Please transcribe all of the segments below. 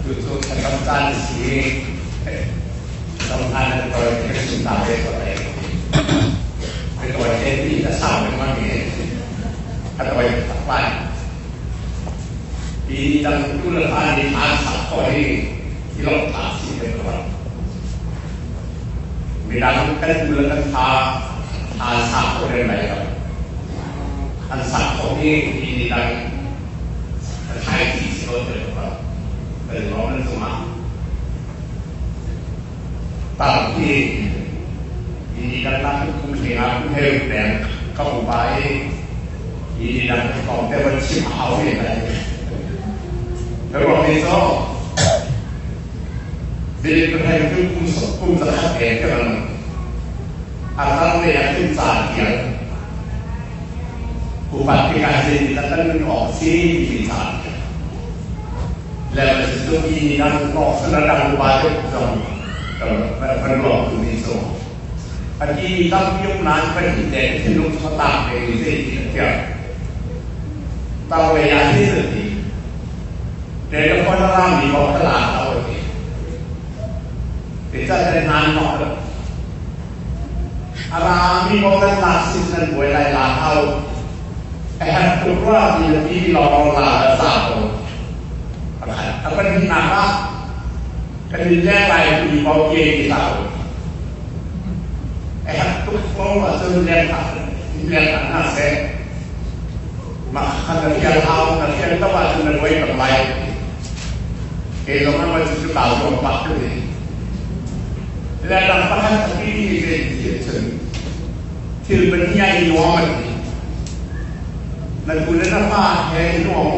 Tutup kesempatan di sini, teman-teman, kalau kita cinta, kita cinta, kita cinta, kita cinta. ປີນີ້ ຕັ້ງຢູ່ລະຫວ່າງ ທີ່ ທ່ານ ສາຄອນ ນີ້ ທີ່ ລອງ ຖາມ ຊິ ເປັນ ກ່ອນ ມີ ດັ່ງ ກັນ ຢູ່ ລະ ກັນ ທ່າ ທ່ານ ສາຄອນ ເປັນ ໃດ ຄັບ ອັນ ສາຄອນ ນີ້ ມີ ດັ່ງ ໄທ ທີ່ ຊິ ເປັນ ກ່ອນ ເປັນ ລອງ ນັ້ນ ສົມມາ ຕາມທີ່ ອີນີ້ ກັນ ນັກ ກຸມເຂງ ກຸມເທບ ແດງ ເຂົ້າ ໄປ ອີນີ້ ນັກ ກອງ ແຕ່ ວ່າ ຊິ ເອົາ ເຮັດ ໄດ້ ແຕ່ ວ່າ ມີ ຊອ ເດ ເປັນ ໃຫ້ ຄື ກຸມ ສະ ກຸມ ສະ ແດງ ກັນ ອາ ຕາມ ເວລາ ຂຶ້ນ ສານ ກຽງ ອຸປັດ ທີ່ ການ ເສດ ລັດ ເງິນ ອອກ ສີ່ ປີ ສາມ ແລ້ວ ຊິ ຕ້ອງ ມີ ນັກ ອອກ ສະ ລະ ດັງ ອຸບາດ ເຈົ້າ ເອີ ເພິ່ນ ລອງ ຄື ມີ ຊອ ອັນ ທີ່ ຕັ້ງ ຍົກ ນານ ໄປ ທີ່ ແດນ ທີ່ ລົງ ສະ ຕາມ ເປັນ ເສດ ທີ່ ກຽງ ຕາມ ເວລາ ທີ່ ສຸດ ທີ່ ແຕ່ ນະຄອນ ອາຣາມ ມີ ບໍ່ ຕະຫຼາດ ເອົາ ທີ່ ເປັນ ຈັດ ແຕ່ງ ງານ ເນາະ ອາລາມີບໍ່ ເງິນ ລ້ານ ສິບ ນັ້ນ ບວຍ ຫຼາຍ ລ້ານ ເທົ່າ ແຕ່ ຫາກ ຕົກ ວ່າ ມີ ມີ ລອ ລາ ລາ ສາມ ໂຕ ອາ ອັນ ເປັນ ໜ້າ ລາ ກະ ດິນ ແລກ ຫຼາຍ ມີ ບໍ່ ເກ ສາມ ໂຕ ແຕ່ ຫາກ ຕົກ ວ່າ ເຊິ່ງ ແລກ ຫາ ແລກ ຫາ ໜ້າ ແຊ ມາ ຄັນ ກະ ທຽນ ເຮົາ ກະ ທຽນ ຕະ ວ່າ ຈະ ໄດ້ ກຳໄລ ເອ ລະ ມັນ ມັນ ຊິ ຕາ ລົງ ປັກ ຢູ່ ນີ້ ແລະ ນຳ ປະ ທັນ ສະ ປີ ນີ້ ເປັນ ເປັນ ເປັນ ທີ່ ເປັນ ໃຫຍ່ ໜວມ ມັນ ນັ້ນ ຄຸນ ນະພາບ ແຫ່ງ ໜວມ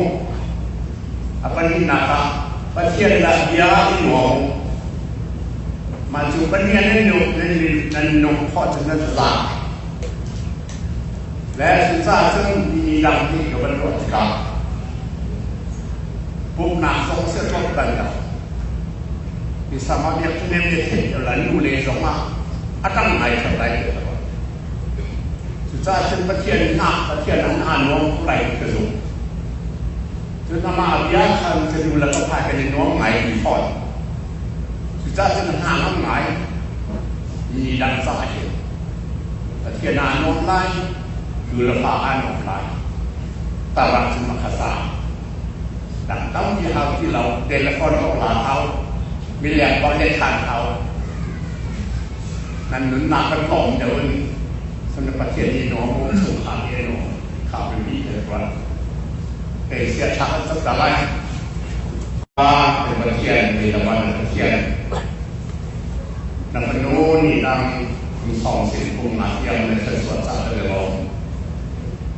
ອາ ປະ ນິນ ນາ ກະ ປະ ທຽນ ລະ ເບຍ ໜວມ ມາ ຈຸ ປະ ເນຍ ໃນ ນົກ ໃນ ໃນ ນົກ ເພາະ ຈະ ນັ້ນ ລາ ແລະ ສຶກສາ ເຊິ່ງ ມີ ດັ່ງ ທີ່ ກະ ບັນ ລຸ ອະ ກາ ປຸບ ນາ ສອງ ເສດ ລົບ ກັນ ກັບ ທີ່ ສາມາດ ວຽກ ເນ ເຮັດ ເຮັດ ແລ້ວ ລະ ຢູ່ ເລ ສອງ ມາ ອາ ຕັ້ງ ໃນ ທັງ ໃດ ເດ ສຶກສາ ເຊິ່ງ ປະ ທຽນ ນາ ປະ ທຽນ ອັນ ອາ ນວມ ຜູ້ໃດ ກະ ສຸ ຈົນ ທຳ ມາ ອາ ເບຍ ຄັນ ຈະ ຢູ່ ລະ ກະ ພາ ກະ ໄດ້ ນວມ ໃໝ ມີ ພອນ ສຸດທ້າຍ ຈະ ນຳ ຫາ ນຳ ໃໝ ມີ ດັ່ງ ສາ ເຫັນ ປະ ທຽນ ອາ ນວມ ຫຼາຍ ຄື ລະ ພາ ອາ ນວມ ຫຼາຍ ຕາ ລັກ ສະ ມະ ຄະ ສາ ດັ່ງ ຕາມ ທີ່ ເຮົາ ທີ່ ລາວ ແຕ່ ລະ ຄອນ ຂອງ ລາວ ເຮົາ ມີ ແຫຼມ ບໍ່ ເຮັດ ທາງ ເຮົາ ນັ້ນ ໜູນ ນາ ຄັນ ຂອງ ເດີ ສຳ ປະ ທຽນ ນີ້ ເນາະ ສົງ ຄາມ ເອ ເນາະ ຂ້າ ເປັນ ມີ ເດີ ກ່ອນ ເອ ເສຍ ທາງ ສັກ ກາ ລາ ວ່າ ເປັນ ປະ ທຽນ ມີ ລະ ວັນ ປະ ທຽນ ນຳ ພະ ໂນ ນີ້ ນຳ ຄຸນ ສອງ ສິບ ກຸມ ມາ ທຽມ ໃນ ສວນ ສາ ເລີ ລອງ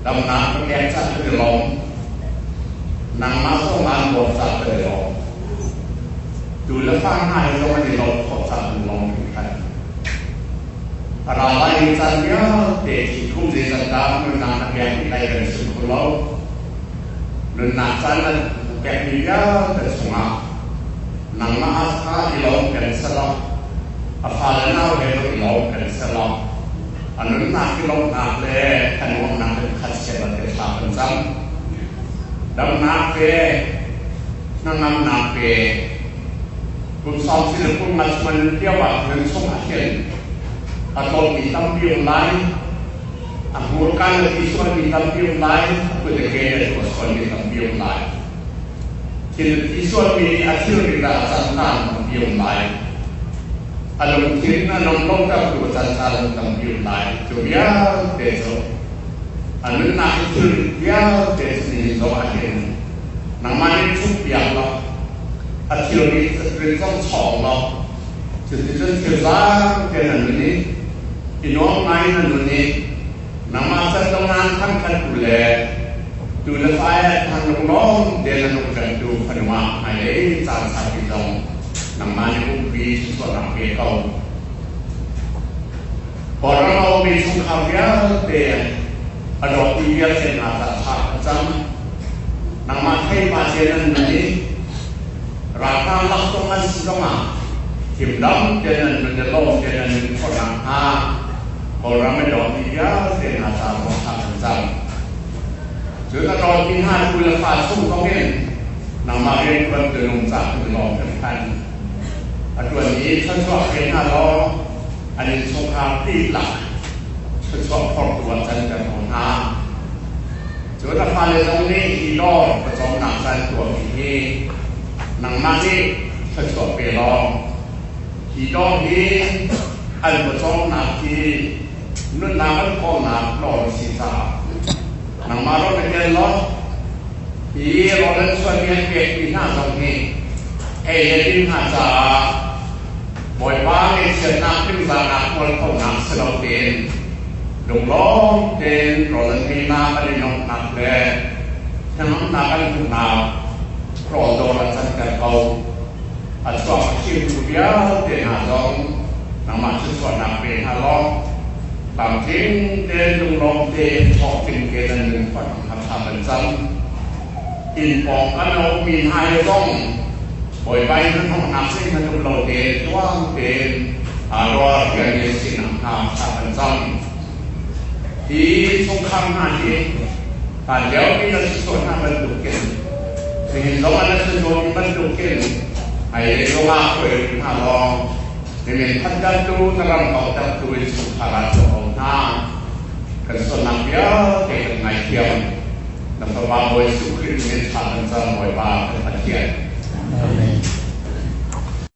ດຳ ນາ ປະ ແກນ ສາ ເລີ ລອງ ນຳ ມາ ສອງ ລ້ານ ບວກ ສາ ເລີ ລອງ ດູ ລະ ຟັງ ໃຫ້ ລອງ ໃຫ້ ລອງ ຂອງ ສາ ເລີ ລອງ ກັນ ອາ ລາ ໄລ ຈັນ ຍາ ເຕ ທີ່ ຄຸ້ມ ເດ ຈັນ ຕາ ເມືອງ ນາ ນະ ແກນ ໄລ ກັນ ສຸ ຄຸ ລອງ ເດີນ ນາ ຈັນ ນະ ແກນ ຍາ ເຕ ສະ ມາ ນຳ ມະ ຫາ ສະ ພາ ອີ ລອງ ກັນ ສະ ລອງ ອາ ພາ ລະ ນາວ ເດ ອີ ລອງ ກັນ ສະ ລອງ ອະ ນາ ນະ ອີ ລອງ ນາ ແລ ຄັນ ວອງ ນາ ເປັນ ຄັນ ເຊ ລະ ເຕ ຊາ ເປັນ ຈຳ ດຳ ນາ ເປ ນາງ ນຳ ນາ ເປ ຄຸນ ສອງ ສິ ຄຸນ ມາ ຊວນ ດຽວ ວ່າ ເປັນ ສົງ ອາ ເທນ ອາ ໂຕ ມີ ຕຳ ປິວ ໄລ ອາ ໂຫ ການ ທີ່ ຊວນ ມີ ຕຳ ປິວ ໄລ ອາ ເປີດ ເກ ຕົວ ຊວນ ມີ ຕຳ ປິວ ໄລ ທີ່ ທີ່ ຊວນ ມີ ອາ ທິ ອາ ຈານ ຕານ ຕຳ ປິວ ໄລ ອາ ລົງ ທິນ ອາ ລົງ ລົງ ຕຳ ປິວ ຈານ ຕານ ຕຳ ປິວ ໄລ ຈຸ ຍາ ເຕ ໂຊ ອາ ນາ ນາ ທີ່ ຍາ ເຕ ໂຊ ອາ ເທນ ນາງ ມາ ນີ້ ທຸກ ຢາງ ລະ ອາ ທິ ນີ້ ຈະ ເປັນ ສອງ ສອງ ລະ ຈະ ຈະ ຈະ ລະ ເປັນ ອັນ ນີ້ ອີ ນ້ອງ ໃນ ອັນ ນີ້ ນຳ ມາ ຈັດ ໂຮງງານ ທັງ ຄັນ ດູ ແລ ດູ ແລ ຝ່າຍ ທາງ ລູກ ນ້ອງ ເດ ນະ ນົງ ກັນ ດູ ພະ ນຸ ມາ ໃຫ້ ຈານ ຊາ ປີ ດອງ ນຳ ມາ ໃນ ອຸ ປີ ສ່ວນ ນຳ ເກ ເກົ່າ ພໍ ເຮົາ ເຮົາ ມີ ສົງ ຄາມ ເວຍ ເຕ ອະ ດອກ ອີ ເວຍ ເຊນ ອາ ຕາ ພາ ປະຈຳ ນຳ ມາ ໄທ ມາ ເຊນ ນັ້ນ ນີ້ ລາຄາ ຫຼັກ ສອງ ພັນ ສອງ ມາ ທິມ ດຳ ເດ ນັ້ນ ມັນ ຈະ ລອງ ເດ ນັ້ນ ຄົນ ນຳ ຫາ ພໍ ເຮົາ ມີ ດອກ ອີ ເວຍ ເຊນ ອາ ຕາ ພາ ປະຈຳ ຈົນ ອະ ດອກ ອີ ຫາ ຄຸນ ລາຄາ ສູງ ກວ່າ ເຫັນ ນຳມາຮຽນເພິ່ນໂດຍລົງຈາກເພິ່ນລອງເປັນຂັ້ນ. ອາຈານນີ້ ທ່ານສອບເປັນຫ້າລອງ ອັນນີ້ສົງຄາມຕີຫຼັກ ທ່ານສອບພອກຕົວຈັນຈັນຂອງນາ ຈົນນະພາເລນອງນີ້ ອີດອກປະຈອມນາງຈັນຕົວມີເຮ ນຳມານີ້ ທ່ານສອບເປັນລອງ ອີດອກນີ້ ອັນປະຈອມນາທີ່ ນຸນນາມັນຂອງນາລອງສີສາ ນຳມາລອງເປັນລອງ ອີ ລອງນັ້ນສ່ວນເມຍເປັກປີໜ້າຕ້ອງເຮ ເອເຍດິນຫາຈາ ບອຍວ່າເອເຊຍນາເປັນສານາຄວນຂອງນາສະເລົາເຕນ ລົງລອງເຕນ ລອງນັ້ນເມນາປະເດນອກນັກແລ ທາງນາກັນທຸກນາ ລອງໂດລະຈັນແຕ່ເກົ່າ ອາຈອມເຊນຜູ້ດຽວເຕນຫາລອງ ນຳມາຊຶກສອນນາເປນຫາລອງ ຕາມຈິງເຕນລົງລອງເຕນ ອອກເປັນເກນອັນໜຶ່ງຂອງທັກສາບັນຈຳ ອິນປອງກັນເອົາມີນຫາຍລອງ ບອຍໄປເງິນຂອງນາເຊນຂະໜົມເລົ່າເຕນ ຕົວເຕນ ອາລອກຽນເຍຊິນນຳທາງສາບັນຈຳ ທີ່ສົງຄາມຫາເຮ ການແລ້ວມີນັກສຶກສາໜາບັນຈຸເກັນ ເຫັນລອງອັນນັກສຶກສາບັນຈຸເກັນ ໃຫ້ໄດ້ລອງອາເປີດຫາລອງ ໃຫ້ເປັນພັນຈັດຕູຕະລຳເຂົາຈັດຕູເປັນສຸຂາລາດຂອງເຮົານາ ກັນສ່ວນນຳວຽວແຕ່ກັນໄງທຽມ ນຳພະບາໂບຍສຸຂຣິດເມດສາກັນຈະມອຍບາເປັນປະທຽນ ອາເມນ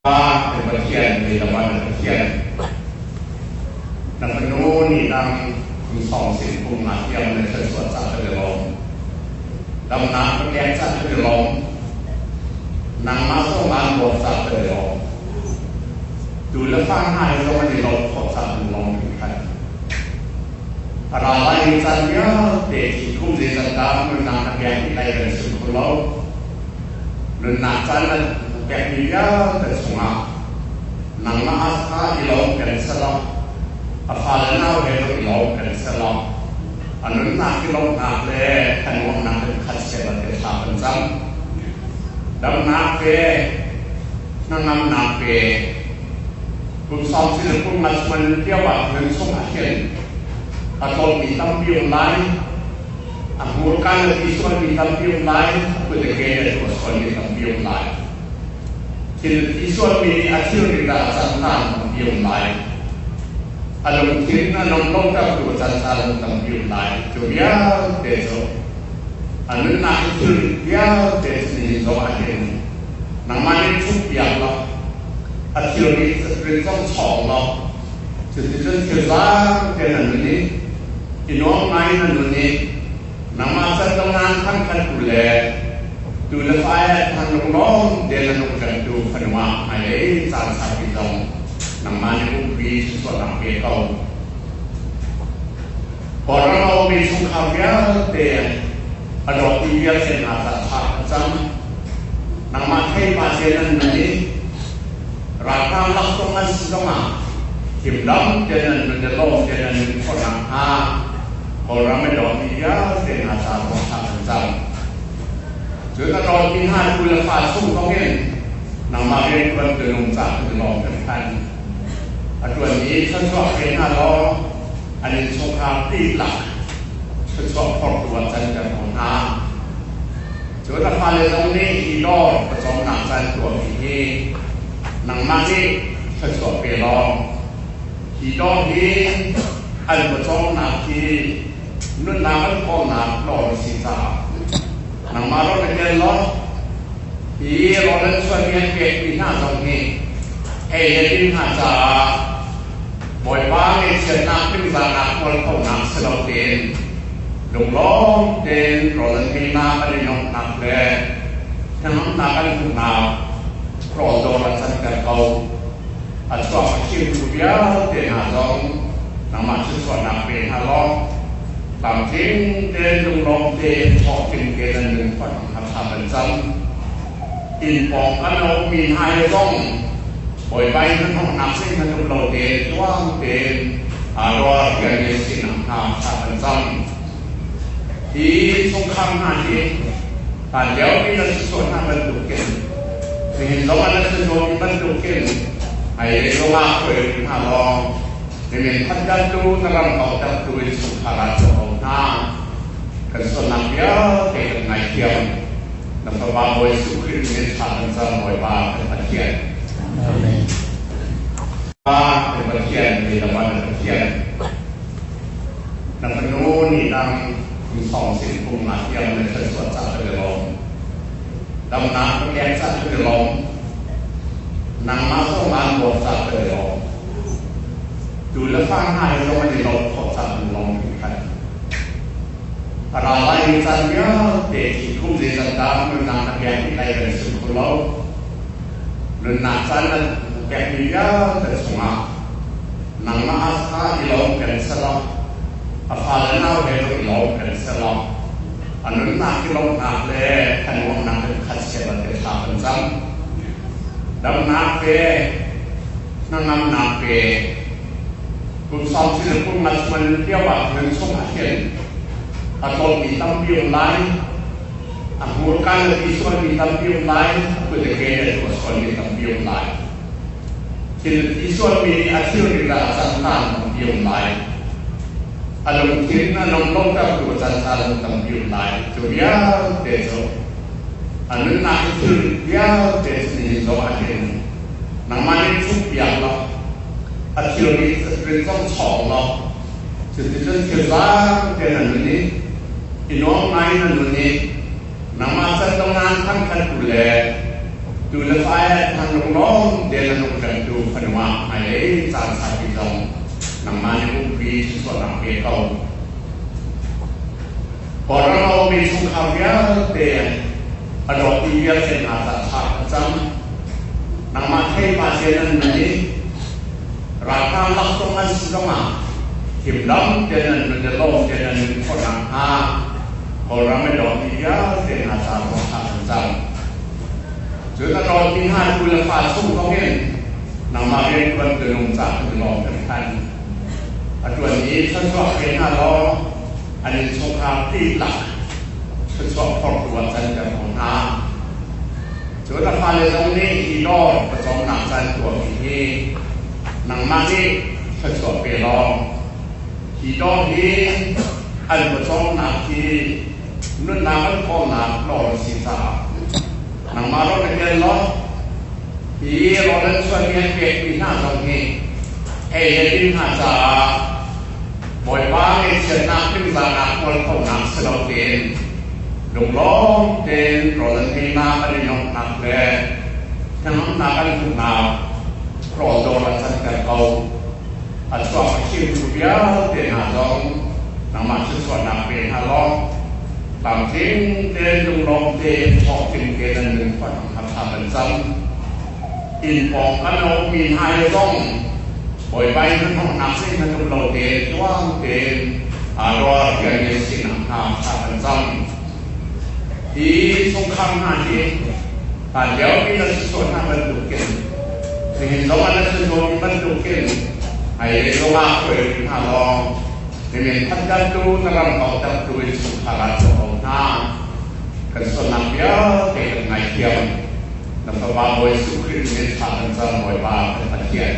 ວ່າເປັນປະທຽນ ເປັນລະວັນປະທຽນ ນຳມະນູນີ້ນຳຄຸນສອງສິນຄຸນມາທຽມໃນເຊີນສວນສາເຕີລອງ ດຳນານປະແກນສາເຕີລອງ ນຳມາສອງລ້ານບວກສາເຕີລອງ ດູລະຟັງຫາຍລອງໃນລອງຂອງສາເຕີລອງເປັນຄັນ ອາລາໄລຈັນຍາເຕທີ່ຄຸ້ມເດຈັນຕາ ເມືອງນາກະແກງທີ່ໄດ້ເປັນສຸດຄົນເລົ່າ ເນີນນາກຈັນນະແກງທີ່ຍາເປັນສະມາ ນາງມະຫາສະຂ້າອີຫຼອງເປັນສະລອງ ອາຟາລະນາວເຮໂລອີຫຼອງເປັນສະລອງ ອານຸນນາກອີຫຼອງນາກແລ ຄັນວອງນາກເປັນຄັນເຊລະເຕຊາເປັນຈັນ ດຳນາກເປ ນາງນຳນາກເປ ຄຸນສອງສິລະຄຸນມັດມັນດຽວວ່າເພິ່ນສົ່ງອາເຄນ ອາໂຕມີຕຳປິວລາຍ ອາຫູການທີ່ສ່ວນມີຕຳປິວລາຍ ອາເປີດເກນຕົວສ່ວນມີຕຳປິວລາຍ ທີ່ທີ່ສ່ວນມີອາທິວລິດາຈັນຕານຕຳປິວລາຍ ອາລົງທິນອາລົງລົງກັບຕົວຈັນຕານຕຳປິວລາຍ ຈຸວຽເຕໂຊ ອານຸນນາກຈຸວຽເຕໂຊ ນີ້ສອງອາເຄນ ນຳມານິທຸກຢ່າງລະ ອາທິວລິດ ເປັນຕ້ອງສອງເນາະ ຈະເປັນເລື່ອງເທື່ອລາວແຕ່ນັ້ນນີ້ ອີນ້ອງໃນນັ້ນນີ້ ນຳມາຈັດຕຳນານຂັ້ນຂັນດູແລ ດູແລຝ່າຍທາງລົງນ້ອງ ເດລະນົງກັນດູພັນວາ ໃຫ້ໄດ້ສານສາພິດອງ ນຳມາໃນອົງປີສວນນຳເປເກົ່າ ພໍເຮົາເອົາເມຊຸງຄາວຽເຕ ອະດອກອີວຽເຊນຫາຕາທາຈັງ ນຳມາໄທມາເຊນນັ້ນນີ້ ລາຄາຫຼັກສອງພັນສອງຮ້ອຍ ເຂັມດຳເຈນນັ້ນ ມັນຈະລອງເຈນນັ້ນ ຄົນນາງຫາ ກໍລະໄມ່ດອກມີຢາເສນຫາສາຂອງທ່ານເຈົ້າ ເຊິ່ງກະດອກມີຫານມູນລະຄ່າສູງຂອງເຫັນ ນຳມາຮຽນເພິ່ນໂດຍລົງຈາກເພິ່ນລອງເປັນຂັ້ນ ອາຈານນີ້ ທ່ານສອບເປັນຫ້າລອງ ອັນນີ້ສົງຄາມຕີຫຼັກ ທົດສອບຄອບຕົວຈັນຈັນຂອງນາງ ຈົນນະພາເລນອງນີ້ ອີດອກປະຈອມນາງຈັນຕົວມີເຮ ນາງມານີ້ ທົດສອບເປລອງ ອີດອກນີ້ ອັນປະຈອມນາທີ່ ນຸນນາມັນຂອງນາງລອງສີສາ ນາງມາລອງເປັນລອງ ອີລອງນັ້ນສ່ວນເມຍເປັກປີໜ້າຕ້ອງເຮ ເອເຍດິນຫາຈາ ບອຍວ່າເອເຊຍນາເປັນສານາຄວນຂອງນາງສະເລົາເຕນ ລົງລອງເຕນ ລອງເຕນເມນາປະເດນອກນັກແລ ທາງນາກັນທຸກນາ ລອງໂດລະຈັນແຕ່ເກົ່າ ອາຈອມມາຄິວເດວເຕນຫາລອງ ນຳມາຊຶກສອນນາເປນຫາລອງ ຕາມຈິງເຕນລົງລອງເຕນ ອອກເປັນເກນອັນໜຶ່ງຂອງທັກສາບັນຈຳ ອິນປອງກັນເອົາມີນຫາຍລອງ ບອຍໄປເງິນຂອງນາເຊນຂະໜົມເລົ່າເຕນ ຕົວເຕນ ອາລອກຽນເນຊິນນຳທາງສາບັນຈຳ ທີ່ສົງຄາມຫາເຮ ການແລ້ວມີນັກສຶກສາໜາບັນຈຸເກັນ ເຫັນລາວວ່ານັກສຶກສາບັນຈຸເກັນ ໃຫ້ລາວວ່າເປີດຫາລອງ ໃຫ້ແມ່ນພັນຈັດຕູ ຕະລຳເຂົາຈັດຕູ ເປັນສຸຂາລາດຂອງເຮົານາ ກັນສ່ວນນຳດຽວ ແຕ່ກັນໃນທຽມ ນຳພະບາບເຢຊູຄຣິດ ເມດຊາ ພະເຈົ້າ ບອຍບາ ເປັນພະຄຽນ. ອາເມນ. ພະເຈົ້າເປັນພະຄຽນ, ເອລາວັນເປັນພະຄຽນ. ນຳພະນູນີນຳ ມີສອງສິນປຸງມາທຽມ ໃນເທິງສວດສາເຕີລອງ. ດຳນານແກນສາເຕີລອງ. ນາງມາສອງລ້ານບວກສາເຕີລອງ. ດູລະຟັງຫາຍລອງ ອັນນີ້ລອງຂອບສາເຕີລອງຄືກັນ. ອາລາໄລຈັນຍາວເຕ ທີ່ຄຸ້ມເດຈັນຕາ ເມືອງນາງນະແກງທີ່ໄດ້ເປັນສຸນຄຸລາວ ເດີນນາງຈັນນັ້ນແບບມີຍາວແຕ່ສະໝາ ນາງມະອາສາອີຫຼອງເປັນສະຫຼອກ ອາຟາລະນາວເວໂລອີຫຼອງເປັນສະຫຼອກ ອານຸນນາກອີຫຼອງນາກແລ ອານຸນນາກເປັນຄັດເຊວະເຕຊາເປັນຈຳ ດຳນາກເປ ນາງງາມນາກເປ ບຸນສອງສິລະກຸນມາຊວນດຽວວ່າເພິ່ນຊົງອາເຄນ ອາໂຕມີຕຳບິວລາຍ ອາຫູການທີ່ຊວນມີຕຳບິວລາຍ ເພິ່ນຈະເກນຕົວຊວນມີຕຳບິວລາຍ ທີ່ ທີ່ຊວນມີອາທິວນິກາອາຈັນຕານຕຳບິວລາຍ ອາລົງທິນ ອາລົງລົງກັບຕົວຈັນຕານຕຳບິວລາຍ ຈຸວຽເຕໂຊ ອານຸນນາກຈຸວຽເຕໂຊ ນີ້ສອງອາທິວ ນາງມານິຊຸກປຽກລະ ອາທິວນິກເປັນສອງສອງລະ ຊິຕິເປັນເຊວາເຕນານຸນິ ອີນອງໄນນານຸນິ ນຳມາຈັນຕະງານທັງຄັນດູແລ ດູແລຝ່າຍທັງລົງລອງ ເດນະນຸກັນດູ ຄະນະມາໄຮເລ ຈານສາພິດອງ ນຳມາໃນອຸມປີ ສວນນຳເປເກົາ ກໍລະເອົາມີສຸຂາວຽເຕ ອະດອກອີວຽເຊນຫາສາສາປະຈຳ ນຳມາໄທມາເຊນນັ້ນນີ້ ລາຄາຫຼັກສອງພັນສີ່ຮ້ອຍ ເຂັມດຳເດນະນຸ ເດນະໂລເດນະນຸ ຄົນນາງຫາ ໂຄລາເມດອນ ທີ່ຍາເສນາສາມຂອງຂ້າພະເຈົ້າ ຈົນຕະຫຼອດມີຫ້າຈຸລະພາສູງຂອງເຫັນ ນຳມາເຮັດເພິ່ນຕື່ນລົງຈາກເປັນລອງເປັນຄັນ ອາຕົວນີ້ສະຊວກເປັນຫ້າລອ ອັນນີ້ສົງຄາມຕີຫຼັກ ສະຊວກຄອບຄົວສັນຈະຂອງນາງ ຈຸລະພາເລຕອງນີ້ ທີ່ລອດປະຈອມນາງຈັນຕົວມີເຮ ນາງມານີ້ສະຊວກເປລອງ ທີ່ດອກຫີນ ອັນປະສອງນາງທີ່ນຸນນາງອັນຂອງນາງຫຼໍ່ສີສາ ນາງມາຫຼໍ່ເປັນເດືອນຫຼໍ່ ທີ່ຫຼໍ່ນັ້ນຊວນເມຍເປັກປີໜ້າຕ້ອງເຮ ເອເດນຫາຈາ ບອຍວ່າເອເຊຍນາງເປັນສານາຄົນຂອງນາງສະເລົາເຕນ ດົງລອງເຕນຫຼໍ່ນັ້ນເຮນາອັນຍອງນາງແລ ທາງນາງອັນທຸກນາງຫຼໍ່ໂຕລະສັນກັນເກົາ ອາສວາມະຄີນເບຍເຕນາດອງ ນຳມາຊຶກສອນນາເປນາລອງ ຕາມຈິງເຕນລຸງລອງເຕນ ອອກເປັນເຕນອັນໜຶ່ງຂອງທັບທາບັນຊຳ ອິນປອງກັນອອກມີນຫາຍລອງ ບອຍໄປເປັນຫ້ອງນາເຊນະຕຸມເລົາເຕນ ຈວງເຕນ ອາລອກຽນເນຊິນນາທາບັນຊຳ ທີ່ສົງຄາມຫາທີ່ ປານດຽວມີນັກສຶກສວນຫາບັນທຸກເກັນ ທີ່ເຫັນລອງອັນນັ້ນຄືໂຕມີບັນທຸກເກັນ ໃຫ້ລອງມາຊ່ວຍຫາລອງ ໃຫ້ເປັນພັນຈັນຕູນະລັນເຂົາຈັນຕູນສຸຂາລາດສອງນາ ກັນສວນນຳດຽວເຕກັນໄງທຽມ ນຳພະບາບອຍສຸຂຣິດເມດສາກັນຈຳບອຍບາເປັນພັນທຽນ